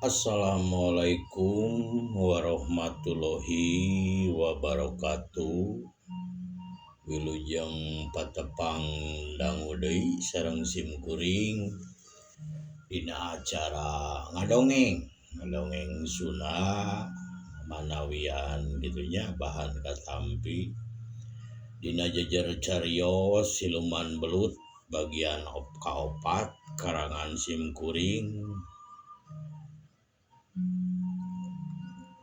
Assalamualaikum warahmatullahi wabarakatuh. Wilujeng patepang dangu deui sareng simkuring dina acara ngadongeng, ngadongeng Sunda manawian kitu nya bahan katampi dina jejer carios siluman belut bagian kaopat karangan simkuring.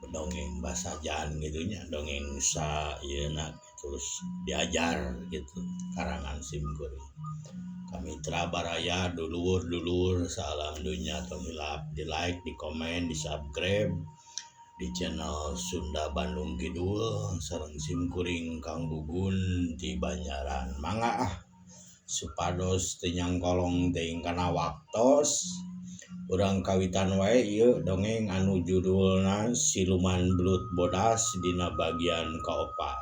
Dongeng basajan gitu nya, dongeng sa ieuna terus diajar gitu karangan simkuring. Kamitra baraya dulur-dulur salam dunya tong hilap di like, di komen, di subscribe di channel Sunda Bandung Kidul sareng simkuring Kang Gugun ti Banjaran. Mangga ah supados teu nyangkolong teuing kana waktos. Urang kawitan wae ieu dongeng anu judulna Siluman Belut Bodas dina bagian kaopat.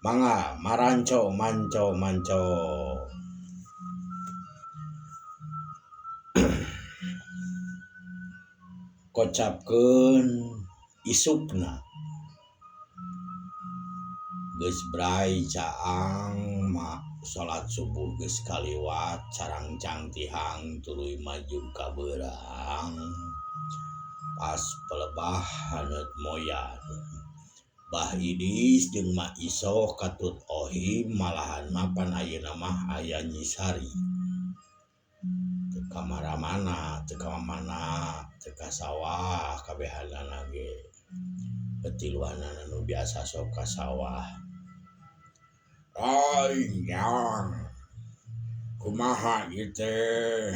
Mangga maranco manco manco. Kocapkeun isukna. Geus bray caang ma salat subuh geus kaliwat carangcang tihang tuluy maju ka beurang. Pas pelebah haneut moyan. Bah Idis jeung Ma Isoh katut Ohim malahan mapan ayeuna mah aya Nyi Sari. Teu ka mana-mana, teu ka mamana, teu ka sawah kabehanana ge. Petiluanana nu biasa sok ka sawah. Ai nyang kumaha ieu teh?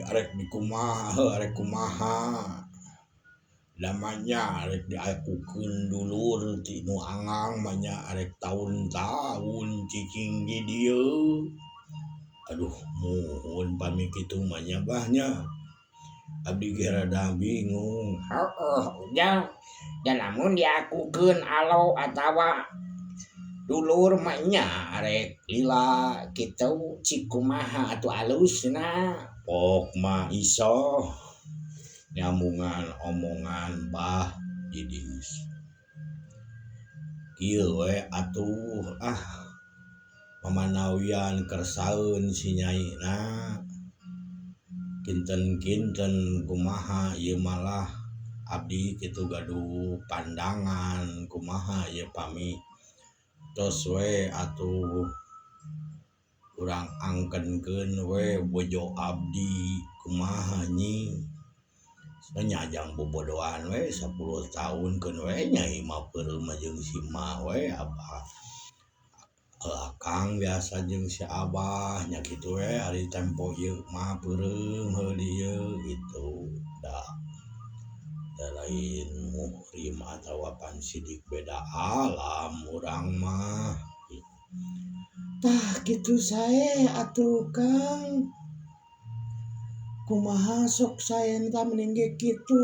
Arek dikumaha heuh arek kumaha? Lamanya arek diakukeun dulur ti nu angang mah nya arek taun-taun cicing di dieu. Aduh muhun pami kitu mah nya bah nya. Abdi ge rada bingung. Heueuh ujang, da lamun diakukeun alo atawa dulur mah nya arek lila kitu cik kumaha atuh alusna. Pok mah isoh nyambungan omongan Bah Idis. Kieu we atuh ah mamanawian kersaeun si nyaina. Kinten-kinten kumaha ieu malah abdi kitu gaduh pandangan kumaha ieu pami tos we atuh urang angkenkeun we bojo abdi kumaha nyi nya jang bobodohan we 10 tahun keun we nyai mah peureum mah jeung si ma we abah. Akang biasa jeung si abah nya kitu we ari tempo ieu mah peureum heuh dieu gitu da. Da lain muhrim atawa pan sidik beda alam urang mah. Tah kitu sae atuh Kang. Kumaha sok sae tah mending ge kitu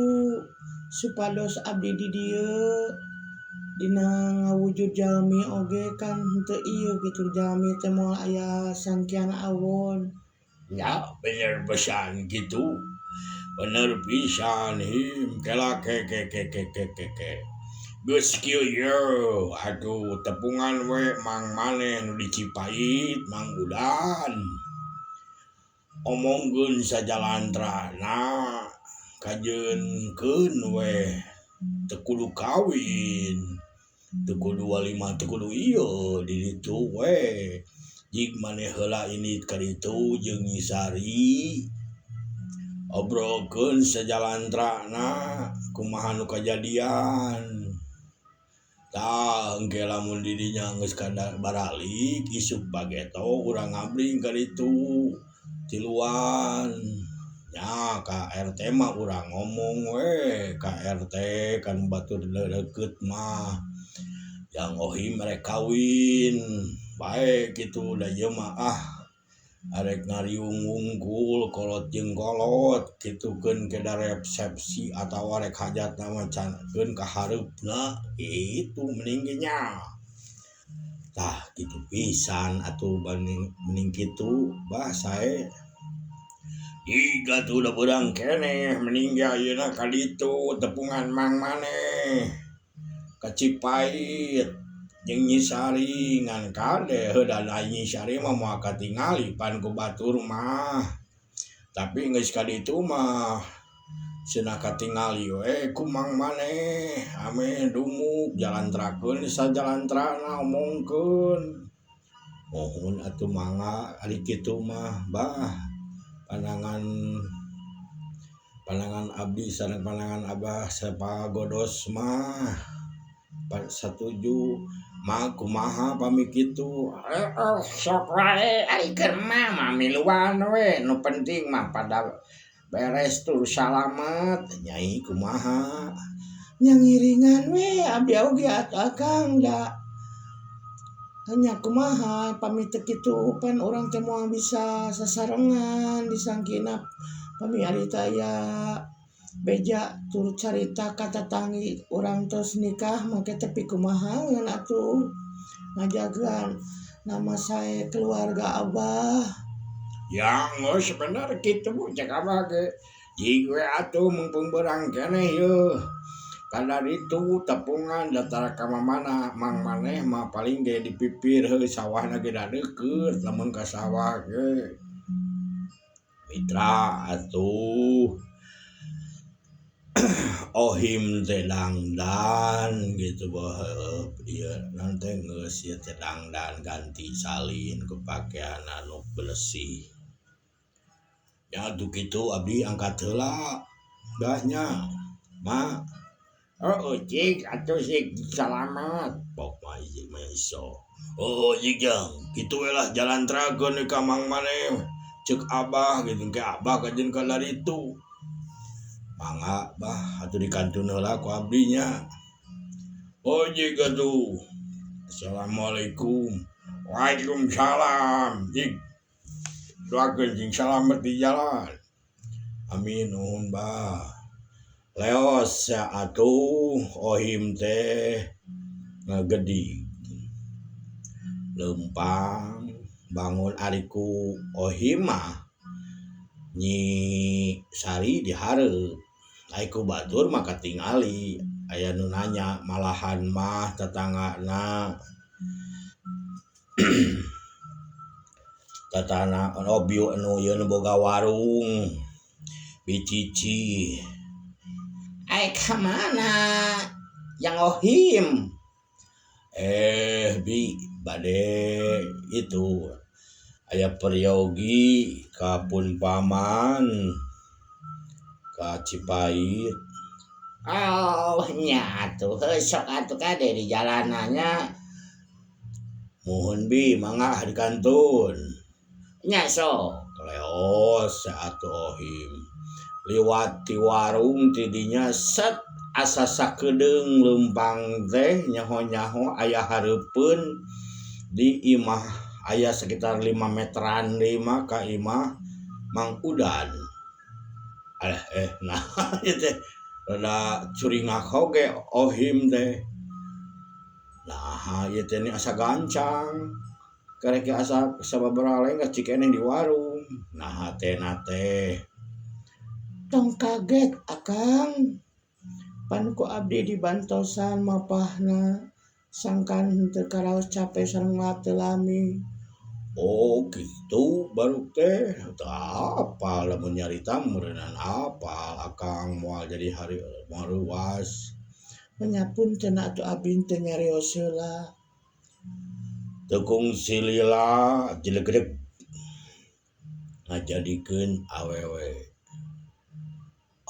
supados abdi di dieu dina ngawujud jalmi oge kan henteu ieu kitu jalmi teh moal aya sangkian awon. Ya bener pisan kitu. Bener pisan him kela ke ke ke ke ke ke ke. Geus kieu yeuh aduh tepungan we mang maneh nu di Cipait Mang Udan. Omongkeun sajalantrana kajeunkeun we teu kudu kawin. Teu kudu walimah teu kudu ieu di ditu we. Jig maneh heula indit ka ditu jeung Nyi Sari. Obrolkeun sajalantrana kumaha nu kajadian. Tah engke lamun di dinya geus kada baralik isuk bageto urang ngabring ka ditu tiluan. Nya ka RT mah urang ngomong we ka RT kan batur deukeut mah. Jang Ohim rek kawin bae kitu da ieu mah ah arek ngariung wungkul kolot jeung kolot kitukeun ke da resepsi atawa rek hajatna mah can keun ka hareupna kitu mending ge nya. Tah kitu pisan atuh mending kitu bah sae. Iga tuh udah beurang keneh mending ge ayeuna ka ditu tepungan mang maneh ka Cipait jeung Nyi Sari ngan kade heuh da Nyi Sari mah moal katingali pan ku batur mah. Tapi geus ka ditu mah cenah katingali we ku mang maneh ameh dumuk jalantrakeun sajalantrana omongkeun. Muhun atuh mangga ari kitu mah bah pandangan pandangan abdi sareng pandangan abah sapagodos mah satuju mah kumaha pami kitu sok wae ari keur mah miluan we nu penting mah pada beres tur salamet nyai kumaha nya ngiringan we abdi oge atuh akang da nya kumaha pami teu kitu pan urang teh moal bisa sasarengan disangkina pami ari teh aya beja tur carita ka tatanggi urang tos nikah make tepi kumaha ngan atuh ngajagaan nama sae keluarga abah. Ya geus bener kitu cek abah ge. Jig we atuh mumpung beurang keneh yeuh. Kada ditu tepungan datara ka mamana mang maneh mah paling ge dipipir heuh sawahna ge da deukeut lamun ka sawah ge. Mitra atuh ohim teh dangdan gitu heuh ieu naon teh geus ieu teh dangdan ganti salin ku pakaian anu bersih. Nya atuh kitu abdi angkat heula dah nya ma. Oh cik atuh sik salamet pok mah ieu mah iso. Oh jig jang kitu we lah jalantrakeun ka mang maneh ceuk abah gitu ke abah kajeun ka daritu. Mangga bah atuh dikantun heula ku abdi nya. Oh jig atuh. Assalamualaikum. Waalaikumsalam jig. Doakeun jing salamet di jalan. Amin nuhun bah. Leos atuh ohim teh ngagedig. Leumpang bangun ari ku ohim mah Nyi Sari dihareup. Ai ku batur mah katingali aya nu nanya malahan mah tetanggana. Tatana obiu anu ieu nu boga warung bicici. Ai ka mana yang ohim? Bi bade itu aya peryogi ka pun paman ka Cipait. Oh nya atuh heuh sok atuh kade di jalanannya. Muhun bi mangga dikantun. Nya sok. Leos atuh ohim. Liwat ti warung ti dinya set asa sakedeung leumpang teh nyaho-nyaho aya hareupeun di imah aya sekitar 5 meteran deui mah ka imah Mang Udan. Alah nah ieu teh rada curingak oge ohim teh. Nah ieu teh asa gancang. Karek asa sababaraha lengah cikeneh di warung. Nah teh na teh. Tong kaget akang. Pan ku abdi dibantosan mapahna sangkan henteu karaos cape sareng teu lami. Oh gitu baru teh teu apal lamun nyarita meureunnan apal akang moal jadi hari moal reuas. Menyapunten atuh abdi teu nyarios heula. Teu kungsi lila jelegedeg ngajadikeun awewe.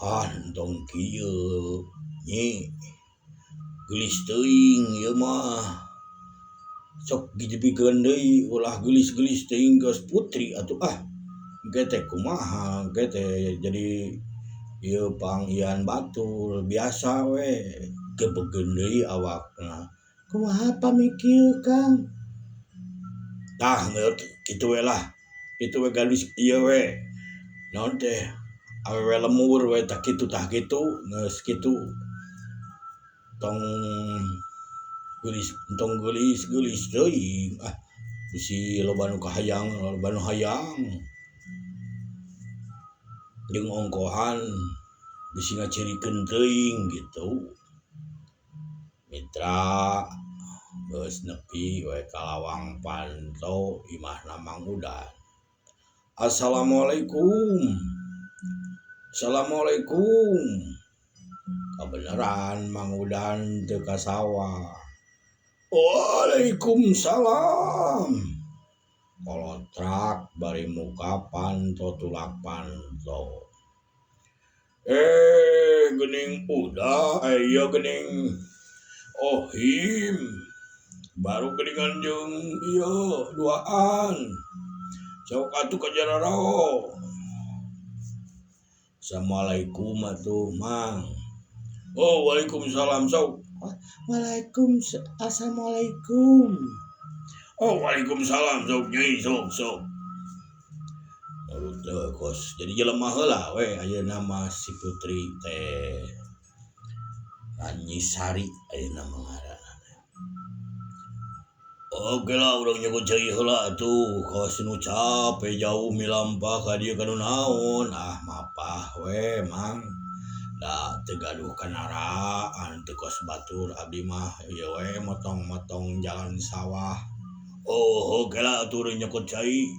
Ah entong kieu nyi geulis teuing ieu mah. Sok dipikeun deui ulah geulis-geulis teuing geus putri atuh ah. Engke teh kumaha engke teh jadi ieu panggihan batur biasa we gebegeun deui awakna. Kumaha pamikir Kang? Tah kitu we lah. Kitu we gadis ieu we. Naon teh awewe lemur we tah kitu geus kitu. Tong Geulis entong geulis geulis teuing ah bisi loba nu kahayang loba nu hayang. Jeung ongkohan bisi ngacirikeun teuing kitu. Mitra geus nepi we ka lawang panto imahna Mang Udan. Assalamualaikum. Assalamualaikum. Kabeneran Mang Udan teu ka sawah. Waalaikumsalam. Kolotrak bari muka panto tulak panto. Geuning udah ieu geuning Ohim. Baru geuningan jeung ieu duaan. Sok atuh ka jararao. Assalamualaikum atuh Mang. Oh waalaikumsalam sok. Waalaikumsalam assalamualaikum. Oh waalaikumsalam sok nyai sok sok. Nurut kos jadi jelema heula we ayeuna mah si Putri teh. Anyisari ayeuna mah ngaranna. Oke lah urang nyebut cai heula atuh kos nu cape jauh milampah ka dieu kanu naon ah mapah we Mang. Da teu gaduh kandaraan teu kos batur abdi mah ieu we motong-motong jalan sawah. Oh oke lah atuh urang nyokot cai.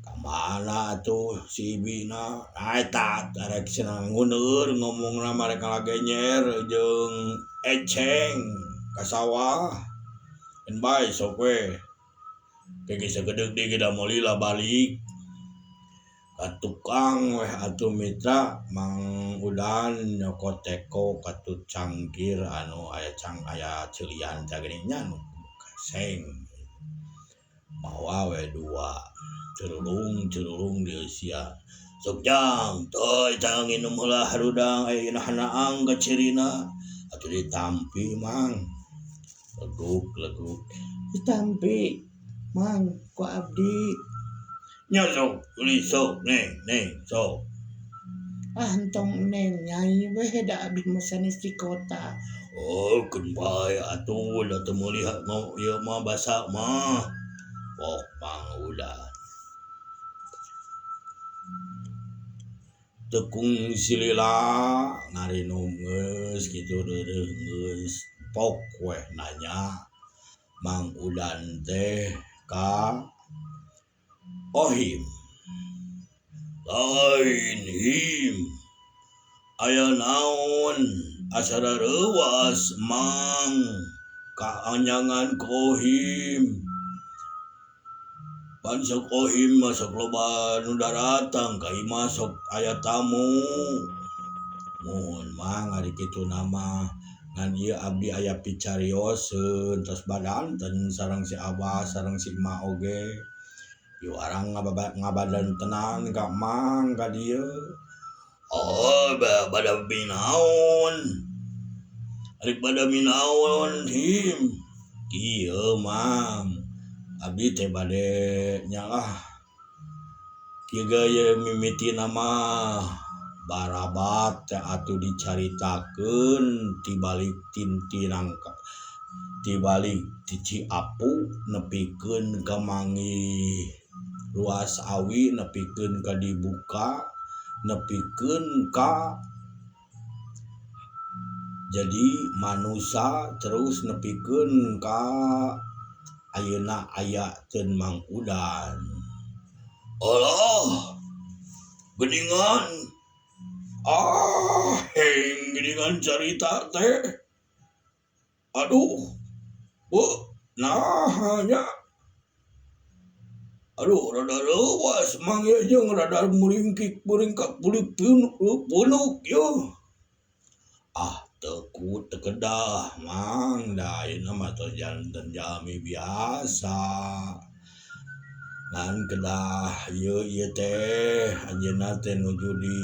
Ka mana atuh si ibina? Ah eta rek cenah nguneur ngomongna mah rek ngalagenyer jeung eceng ka sawah. Keun bae sok we. Ke sagedeuk deui ge da moal lila balik. Ka tukang weh atuh mitra Mang Udan nyokot teko katut cangkir anu aya cang aya ceulian teh geuning nya nu seng. Mawa we dua curulung-curulung dieusian. Sok jang toy tang nginum heula harudang ayeuna hanaang ka cirina atuh ditampi Mang. Leguk-leguk ditampi Mang ku abdi. Nya sok geulis sok neng neng sok. Ah entong neng nyai we da abdi mah sanes di kota. Oh keun bae atuh da teu meuli ieu mah basa mah. Pok Mang Udan. Teu kungsi lila ngarinum geus kitu reureuh geus pok weh nanya Mang Udan teh ka Ohim. Lain him. Aya naon asa rareuwas Mang kaanyangan ku Ohim. Pan sok Ohim mah sok loba nu daratang ka imah sok aya tamu. Mun Mang ari kitu mah ngan ieu abdi aya picarioseun tos badanten sareng si Abah sareng si Emak oge. Ieu urang ngabadantenan ka Mang ka dieu. Oh bada minaon. Ari bada minaon him. Kieu Mang. Abdi teh bade nya lah. Kieu ge mimitina mah barabat teh atuh dicaritakeun tibalik tintinangka tibalik ti Ciapu nepikeun ka manggih ruas awi nepikeun ka dibuka nepikeun ka jadi manusa terus nepikeun ka ayeuna aya teun Mang Udan. Alah geuningan ah heng geuningan carita teh. Aduh beuh naha nya. Aduh rada leuwas Mang ieu jeung rada muringkik muringkak punuk ieu. Ah teu ku teu kedah Mang da ayeuna mah tos janten jalmi biasa. Ngan kedah ieu ieu teh anjeunna teh nuju di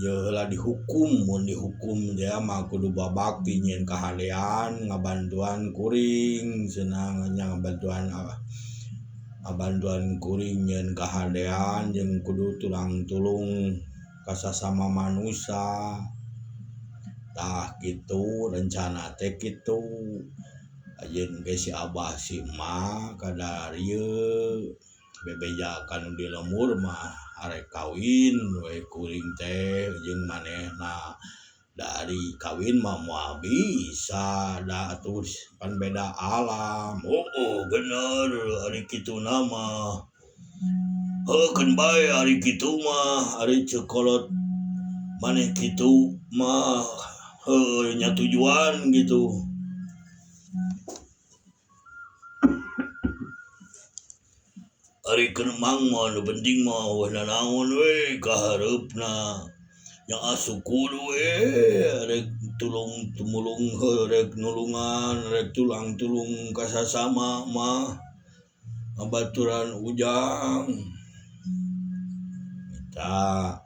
ieu heula dihukum mun dihukum teh mah kudu babakti nyieun kahadean ngabantuan kuring cenah nya ngabantuan ngabantuan kuring nyieun kahadean jeung kudu tulang tulung ka sasama manusa. Tah kitu rencana teh kitu ayeuna ge si Abah si Emak kadarieu bebeja kanu di lembur mah arek kawin we kuring teh jeung manehna. Dari kawin mah moal bisa da atuh pan beda alam. Oh, bener ari kituna mah. Heuh keun bae ari kitu mah ari ceuk kolot maneh kitu mah heuh nya tujuan gitu. Ari keur mang mah nu penting mah eueuh nanaon we ka hareupna. Nya asukur we rek tulung tumulung heuh rek nulungan rek tulang tulung ka sasama mah ngabaturan ujang. Eta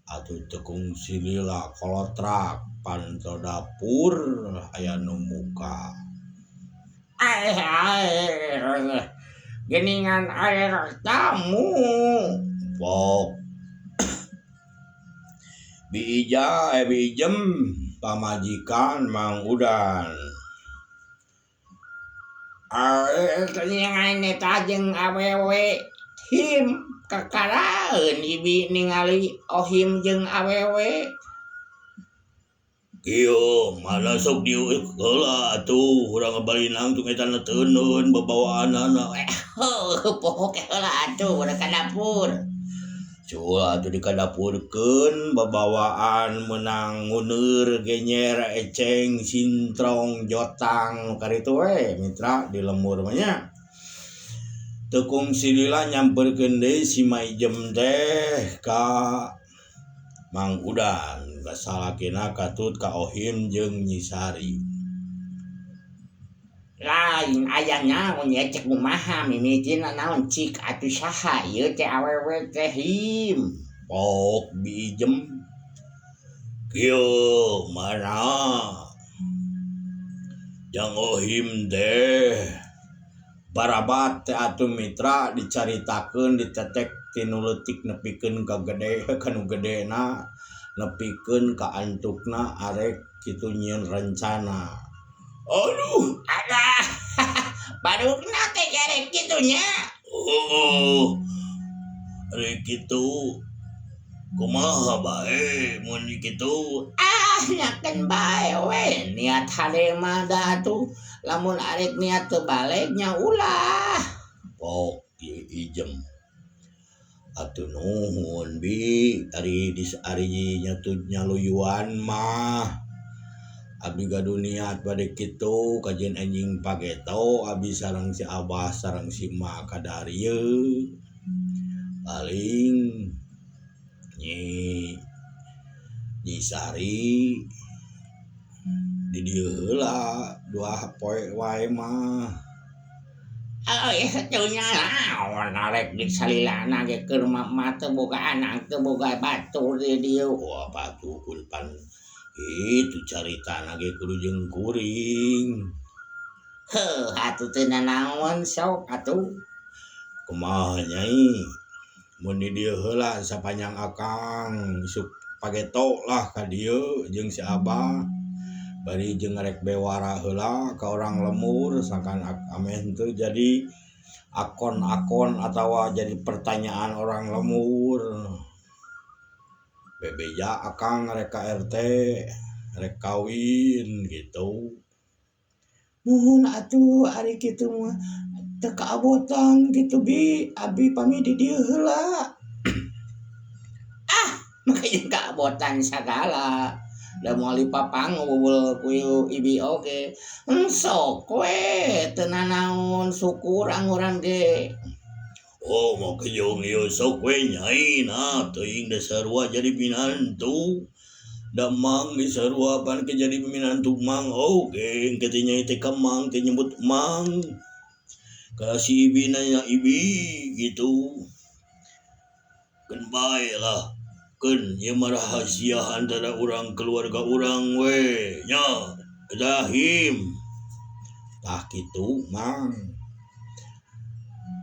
atuh teu kungsi lila kolotrak panto dapur aya nu muka. Geningan air tamu. Pok. Biija biijem pamajikan Mang Udan. Geningan eta jeung awewe him kakaraeun ibi ningali ohim jeung awewe. Kieu mana sok dieu heula atuh urang bari nangtung eta na teuneun babawaanana. Heuh poho ke heula atuh urang ka dapur. Cul atuh dikadapurkeun babawaan meunang nguneur genyer eceng sintrong jotang karitu we mitra di lembur mah nya. Teu kungsi lila nyamperkeun deui si Maijem teh ka Mang Udan ka salakina katut ka Ohim jeung Nyi Sari. Lain aya naon ye cek kumaha mimitina naon cik atuh saha ieu teh awewe teh him. Pok biijem. Kieu mana jang Ohim teh barabat teh atuh mitra dicaritakeun ditetek tinu leutik nepikeun ka gede kanu gedena nepikeun ka antukna arek kitu nyieun rencana. Aduh, alah, barukna teh arek kitu nya. Oh, arek kitu kumaha bae mun kitu? Ah, nyakeun bae we niat hade mah da atuh lamun arek niat teu balik nya ulah. Pok ieu ijem. Atuh nuhun bi ari dis ari nyatu nyaluyuan mah. Abdi gaduh niat bade kitu kajian anjing pageto abdi sareng si Abah sareng si Emak kadarieu. Paling Nyi Sari di dieu heula dua poe wae mah. Oh, teu nya naon arek di salilana ge keur mah teu boga anak teu boga batur di dieu. Wah, batu pan itu carita ge kudu jeung kuring. Heuh, atuh teu nanaon sok atuh. Kumaha nyai? Mun di dieu heula sapanjang akang isuk pageto lah ka dieu jeung si Abah. Bari jeung rek bewara heula ka orang lemur sangkan ameh henteu jadi akon-akon atawa jadi pertanyaan orang lemur. Bebeja akang rek ka RT rek kawin gitu. Muhun atuh ari kitu mah teu kaabotan kitu bi abi pami di dieu heula. Ah, maka jeung kaabotan sagala. Da moal dipapangul ku ibi oge. Sok we teu nanaon syukur angurang ge. Oh, mau kejong ieu sok we nyai nah teuing da sarua jadi minantu. Da mang di sarua pan ke jadi minantu mang oge engke teh nyai teh ka mang teh nyebut mang. Ka si ibi nanya ibi gitu. Keun bae lah. Keun ieu mah rahasia antara urang keluarga urang we nya. Dahim. Tah kitu mang.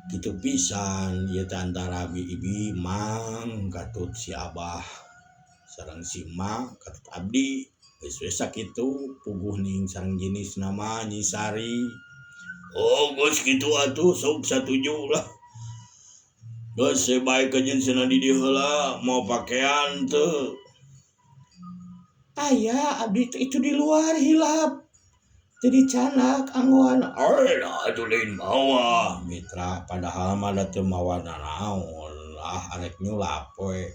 Kitu pisan ieu teh antara abi ibi mang katut si Abah sareng si Emak katut abdi. Geus we sakitu puguh ning sareng jenisna mah Nyi Sari. Oh geus kitu atuh sok satuju lah. Geus we bae kajeun cenah di dieu heula mawa pakean teu. Aya abdi teh itu di luar hilap. Teu dicanak anggoan. Alah atuh lain mawa mitra padahal mah da teu mawa nanaon ah arek nyulap we.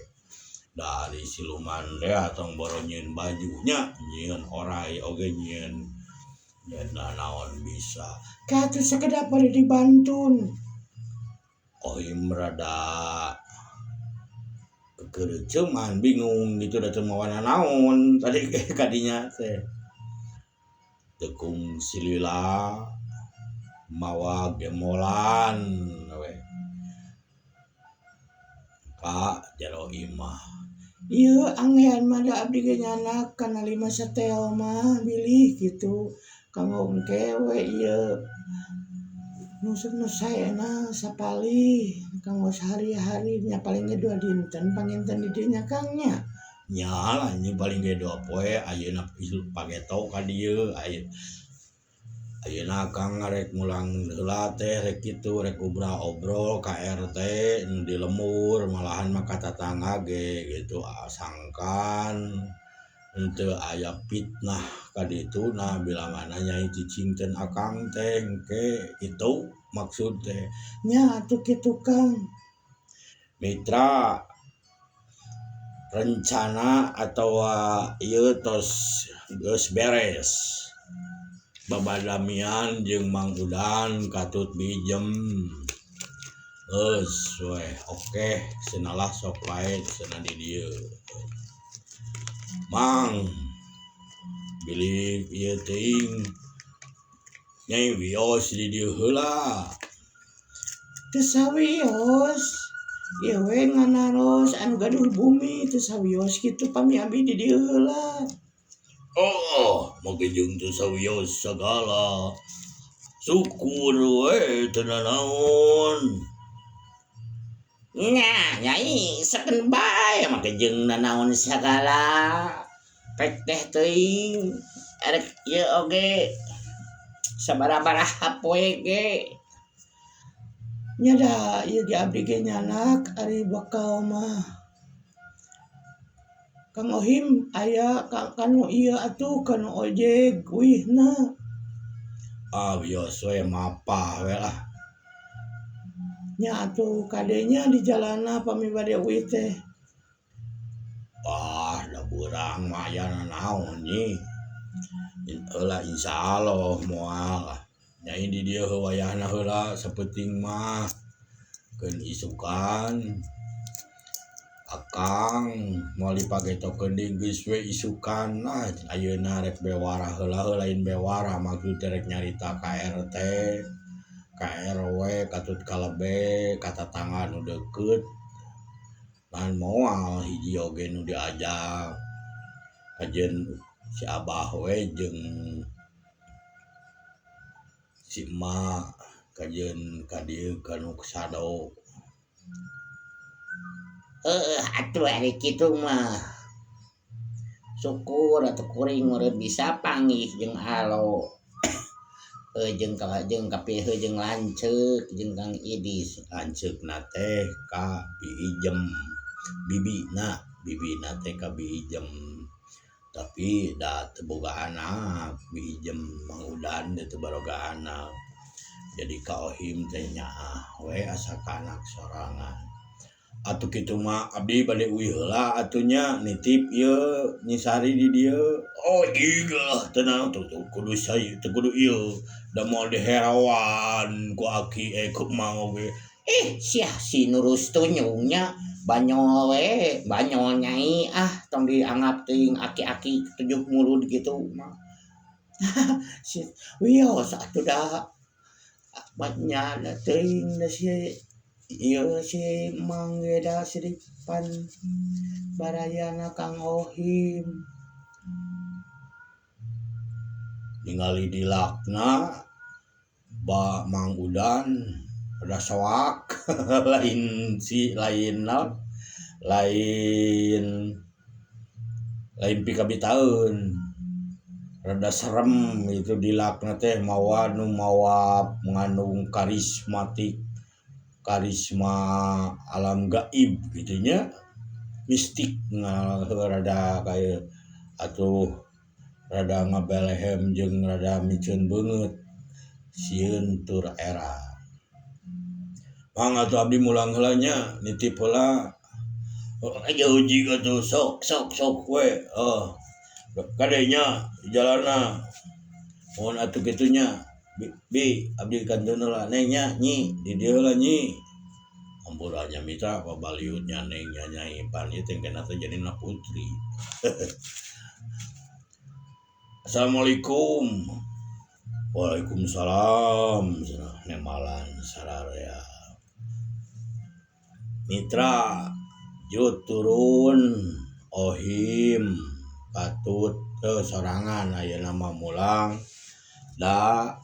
Dari siluman teh tong boro nyieun baju nya nyieun orai oge nyieun nyieun nanaon bisa. Ka atuh sakedap bade dibantun. Ohim rada kekereuceuman bingung gitu da teu mawa nanaon tadi kadinya teh. Tekung silila mawa gembolan we. Ka jero imah. Ieu anggean mah da abdi ge nyanak kana lima setel mah bilih kitu kanggo engke we ieu. Nu saena sapalih kanggo sahari-hari nya paling ge dua dinten panginten di dieu nya Kang nya. Nya lah nya paling ge dua poe ayeuna pageto ka dieu ayeuna Akang rek mulang heula teh rek kitu rek obrol ka RT nu di lembur malahan mah ka tatangga ge gitu sangkan henteu aya fitnah ka dituna bilanganna nyai cicing teh Akang teh engke kitu maksud teh. Nya atuh kitu Kang. Mitra rencana atawa ieu tos geus beres. Babadamian jeung Mang Udan katut bijem. Geus we oke cenah lah sok wae cenah di dieu. Mang bilih ieu teuing nyai wios di dieu heula. Teu sawios ieu we nganaros anu gaduh bumi teu sawios kitu pami abdi di dieu heula. Oh, make jeung teu sawios sagala. Syukur we teu nanaon. Nya, nyai seken bae make jeung nanaon sagala. Pek teh teuing arek ieu oge sabaraha poe ge. Nya da ieu ge abdi ge nyanak ari bekal mah. Kang Ohim aya kanu ieu atuh kanu ojek uihna. Ah bios we mapah we lah. Nya atuh kadenya di jalanna pami bade uih teh. Wah, da beurang mah aya nanaon nyi. Heula insyaallah moal lah. Nyai di dieu wayahna heula sapenting mah keun isukan. Akang moal dipagetokeun deui geus we isukan lah ayeuna rek bewara heula lain bewara maksud teh rek nyarita ka RT ka RW katut kalebe ka tatangga nu deukeut ngan moal hiji oge nu diajak kajeun si Abah we jeung si emak kajeun ka dieu ka nu sado. Heuh atuh ari kitu mah. Syukur atuh kuring meureun bisa panggih jeung alo. Heuh jeung ka jeung kapiheuh jeung lanceuk jeung Kang Idis. Lanceukna teh ka Bi Ijem. Bibina teh ka Bi Ijem. Tapi da teu boga anak, Bi Ijem Mang Udan teh teu baroga anak. Jadi ka Ohim teh nyaah we asa ka anak sorangan. Atuh kitu mah abdi bade uih heula atuh nya nitip ieu Nyi Sari di dieu. Oh ieu teu naon teu kudu say teu kudu ieu da moal diherawan ku aki ku mang oge. Ih siah si nurus tunyung nya banyol we banyol nyai ah tong dianggap teuing aki-aki tujuh mulud kitu mah. Si wios atuh da nya da teuing da si ieu si Mang ge da siripan barayana Kang Ohim. Ningali dilakna ba Mang Udan rada soak lain si lain naon lain lain pikabitaeun. Rada serem itu dilakna teh mawa nu mawa mengandung karismatik, karisma alam gaib gitu nya, mistik rada kaya atuh rada ngabelehem jeung rada miceun beungeut sieun tur era. Mangga atuh abdi mulang heula nya, nitip heula. Jauh jiga tuh sok sok sok we, oh kade nya jalanna, mohon atuh kitu nya. Bi, bi abdi kantun heula, neng nya, nyi di dieu heula nyi. Hampura nya mitra pabaliut nya neng nya nyai pan ieu teh kena teh jadina putri. Assalamualaikum. Waalaikumsalam cenah nemalan sararea. Mitra jut turun ohim patut teu sorangan ayeuna mah mulang da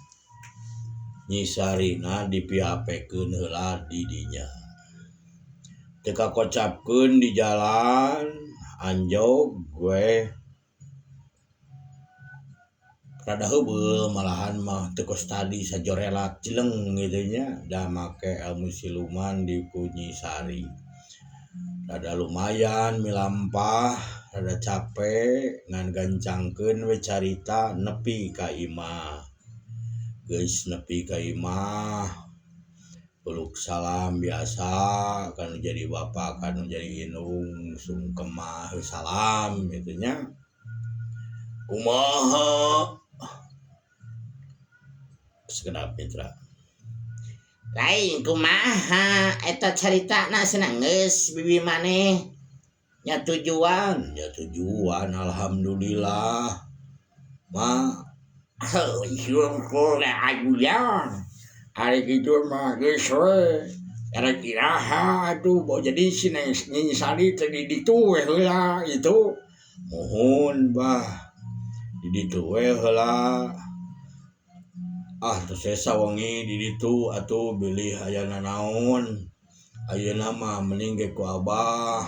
Nyi Sarina dipiapekeun heula di dinya. Teu kakocapkeun di jalan anjog we rada heubeul malahan mah teu kos tadi sajorelat cileng kitu nya da make ilmu siluman di ku Nyi Sari. Rada lumayan milampah rada cape ngan gancangkeun we carita nepi ka imah. Geus nepi ka imah peluk salam biasa kanu jadi bapa kanu jadi indung sungkemah salam kitu nya. Kumaha sekedap mitra. Lain kumaha eta caritana cenah geus bibi maneh nya tujuan, nya tujuan alhamdulillah ma. Syukur aja ari kitu mah geus we erek iraha atuh bau jadi si Neng Nyi Sari teh di ditu we heula itu. Muhun bah di ditu we heula. Ah teu sesa wengi di ditu atuh bilih aya nanaon. Ayeuna mah mending ge ku abah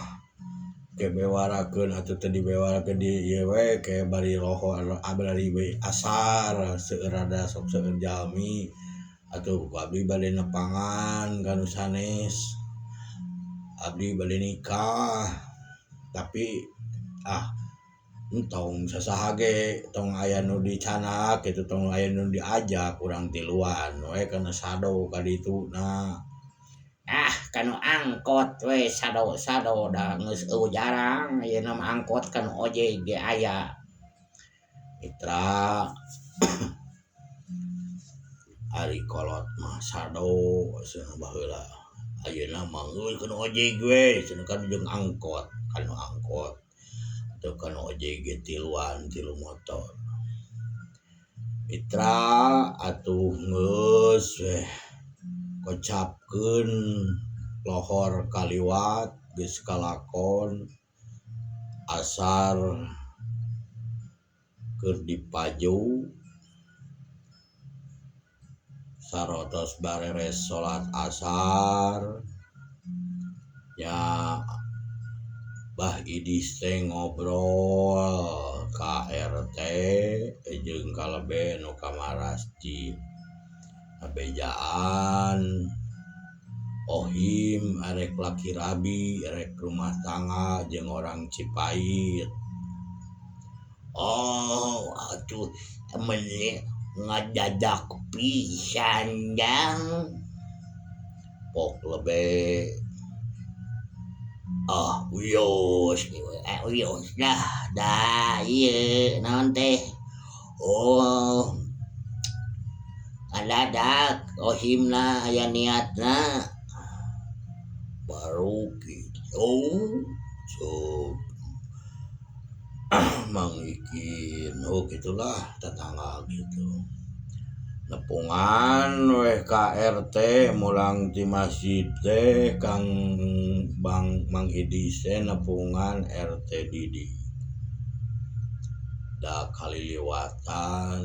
ke bewarakeun atuh teu dibewarakeun di ieu we ke bari roho bari we asar seueur rada sok seueur jalmi atuh ku abdi bade nepangan ka nu sanes. Abdi bade nikah tapi ah entong sasaha ge tong aya nu dicanak kitu tong aya nu diajak urang tiluan we kana sado ka dituna. Ah kanu angkot we sado-sado da geus eueuh jarang ayeuna mah angkot kanu ojek ge aya. Mitra ari kolot mah sado cenah baheula ayeuna mah eueuh kanu ojek we cenah kan jeung angkot kanu angkot atau kanu ojek ge tiluan tilu motor. Mitra atuh geus we kocapkeun lohor kaliwat geus kalakon asar keur dipaju sarotos bareres salat asar nya Bah Idis teh ngobrol ka RT jeung kalebe nu ka marasjid bejaan ohim arek laki rabi arek rumah tangga jeung orang Cipait. Oh atuh meni ngadadak pisan jang pok lebe ah wios wios dah dah ieu naon teh oh ngadadak ohimna aya niatna baru kitu sok Mang Ikin oh gitulah tetangga gitu nepungan we ka RT mulang ti masjid teh Kang Bang Mang Idis teh nepungan RT Didi da kaliliwatan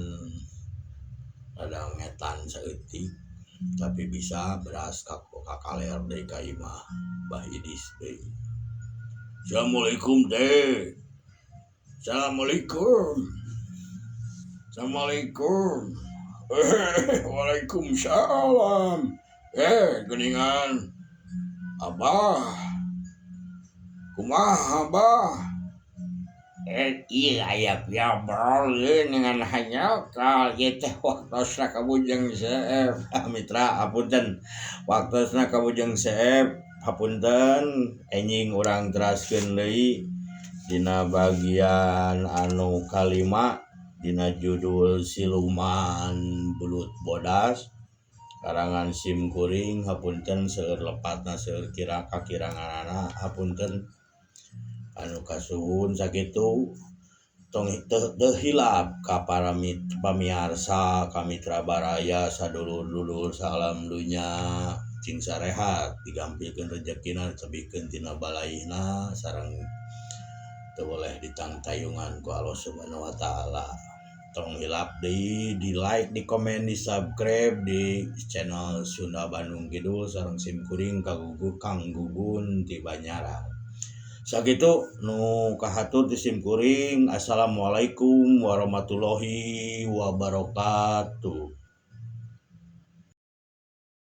rada ngetan saeutik tapi bisa beras ka kakaler deui ka imah Bah Idis deui. Assalamualaikum teh. Assalamualaikum. Assalamualaikum. Waalaikumsalam. Geuningan Abah. Kumaha, Abah? Iya, aya piabrol dengan hanya kal ieu teh waktosna ka Bujang Seep. Mitra, hapunten waktosna ka Bujang Seep, hapunten. Enjing urang teraskeun deui dina bagian anu kalima dina judul Siluman Belut Bodas karangan sim kuring. Hapunten seueur lepatna, seueur kira kakiranganana, hapunten anu kasuhun. Sakitu, tong teu hilap ka para pamiarsa, ka mitra baraya, sadulur-dulur salam dunya, cing sarehat, digampilkeun rezekina, ditebihkeun tina balaihna, sareng teu boleh ditangtayungan ku Allah Subhanahu wa Taala. Tong hilap deui di like, di komen, di subscribe di channel Sunda Bandung Kidul sareng sim kuring kagugu Kang Gugun ti Banyaran. Sakitu nu kahatur ti sim kuring. Assalamualaikum warahmatullahi wabarakatuh.